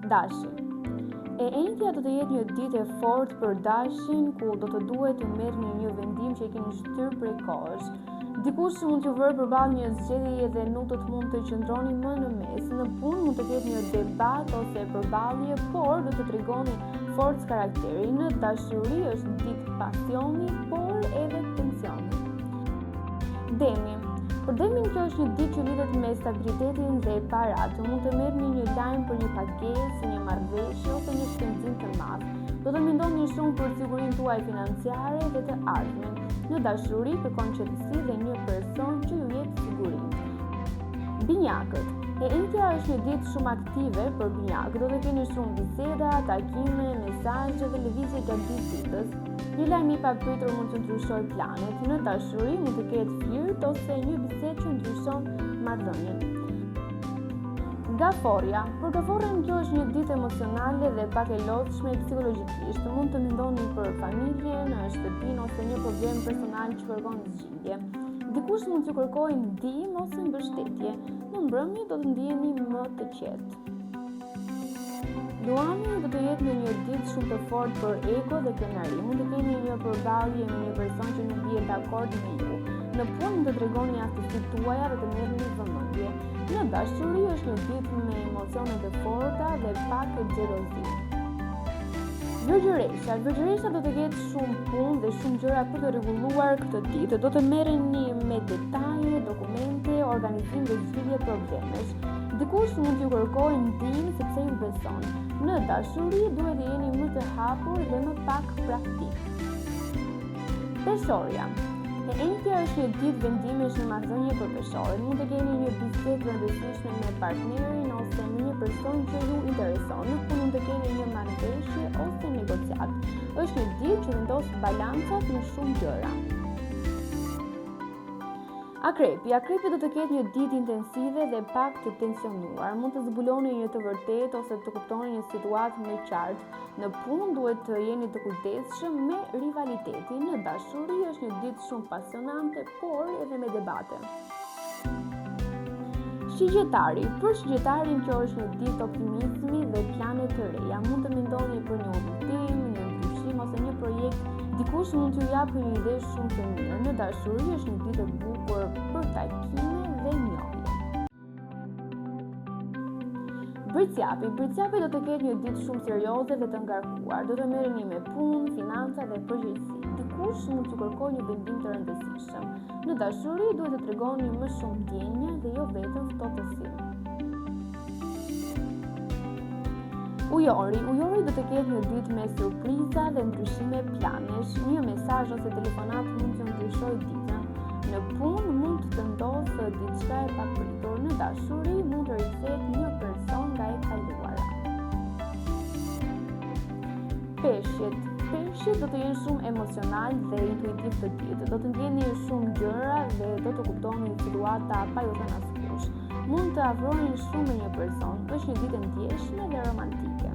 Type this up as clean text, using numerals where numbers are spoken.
Dashi. E enjtja do të jetë një ditë e fortë për Dashin, ku do të duhet të merrni një vendim që e keni shtyrë prej kohësh. Dikush mund t'ju vërë përballë një zgjedhjeje dhe nuk do të mund të qëndroni më në mes. Në punë mund të ketë një debat ose përballje, por do të tregoni forcë karakteri. Në dashuri është ditë pasioni, por edhe tensioni. Demi. Për Demin kjo është një ditë që lidhet me stabilitetin dhe paratë. Mund të merrni një lajm për një pagesë, një marrëveshje ose një shpenzim të madh. Do të mendoni shumë për sigurinë tuaj financiare dhe të ardhmen. Në dashuri kërkon qetësi dhe një person që ju jep siguri. Binjakët. E enjtja është një ditë shumë aktive për binjakët. Do të keni shumë biseda, takime, mesazhe dhe lëvizje gjatë gjithë ditës. Një lajm i papritur mund të ndryshojë planet. Në dashuri mund të ketë flirt ose një bisedë që ndryshon marrëdhënien. Gaforrja. Për gaforren kjo është një ditë emocionale dhe pak e lodhshme psikologjikisht. Mund të mendoni për familjen, shtëpinë ose një problem personal që kërkon zgjidhje. Dikush mund t'ju kërkojë ndihmë ose mbështetje. Në mbrëmje do të ndiheni më të qetë. Luani do të jetë në një ditë shumë të fortë për ego dhe krenari. Mund të keni një përballje me një person që nuk bie dakord me ju. Në punë mund të tregoni aftësitë tuaja dhe të merrni vëmendje. Në dashuri është një ditë me emocione të forta dhe pak xhelozi. Virgjëresha, Virgjëresha do të ketë shumë punë dhe shumë gjëra për të rregulluar këtë ditë. Do të merreni me detaje, dokumente, organizim dhe zgjidhje problemesh. Dikush mund t'ju kërkojë ndihmë sepse ju beson. Në dashuri duhet të jeni më të hapur dhe më pak praktik. Peshorja. E enjtja është një ditë vendimesh në marrëdhënie për peshoren. Mund të keni një bisedë të rëndësishme me partnerin ose me një person që ju intereson. Në punë mund të keni një marrëveshje ose negociatë. Është një ditë që vendos balancat në shumë gjëra. Akrepi, Akrepi do të ketë një ditë intensive dhe pak të tensionuar. Mund të zbuloni një të vërtetë ose të kuptoni një situatë më qartë. Në punë duhet të jeni të kujdesshëm me rivalitetin. Në dashuri është një ditë shumë pasionante, por edhe me debate. Shigjetari, për shigjetarin kjo është një ditë optimizmi dhe plane të reja. Mund të mendoni për një udhëtim, një ndryshim ose një projekt. Dikush mund t'ju japë një ide shumë të mirë. Në dashuri është një ditë e bukur për takime dhe njohje. Bricjapi, Bricjapi do të ketë një ditë shumë serioze dhe të ngarkuar. Do të merreni me punë, financa dhe përgjegjësi. Dikush mund t'ju kërkojë një vendim të rëndësishëm. Në dashuri duhet të tregoni më shumë ndjenja dhe jo vetëm ftohtësi. Ujori, Ujori do të ketë një ditë me surpriza dhe ndryshime planesh. Një mesazh ose telefonatë mund të ndryshojë ditën. Në punë mund të ndodhë diçka e papritur, në dashuri mund të rikthehet një person nga e kaluara. Peshqit, Peshqit do të jenë shumë emocional dhe intuitiv këtë ditë. Do të ndjeni shumë gjëra dhe do të kuptoni situata pa ju thënë askush. Mund të afroheni shumë me një person. Është një ditë e ndjeshme dhe romantike.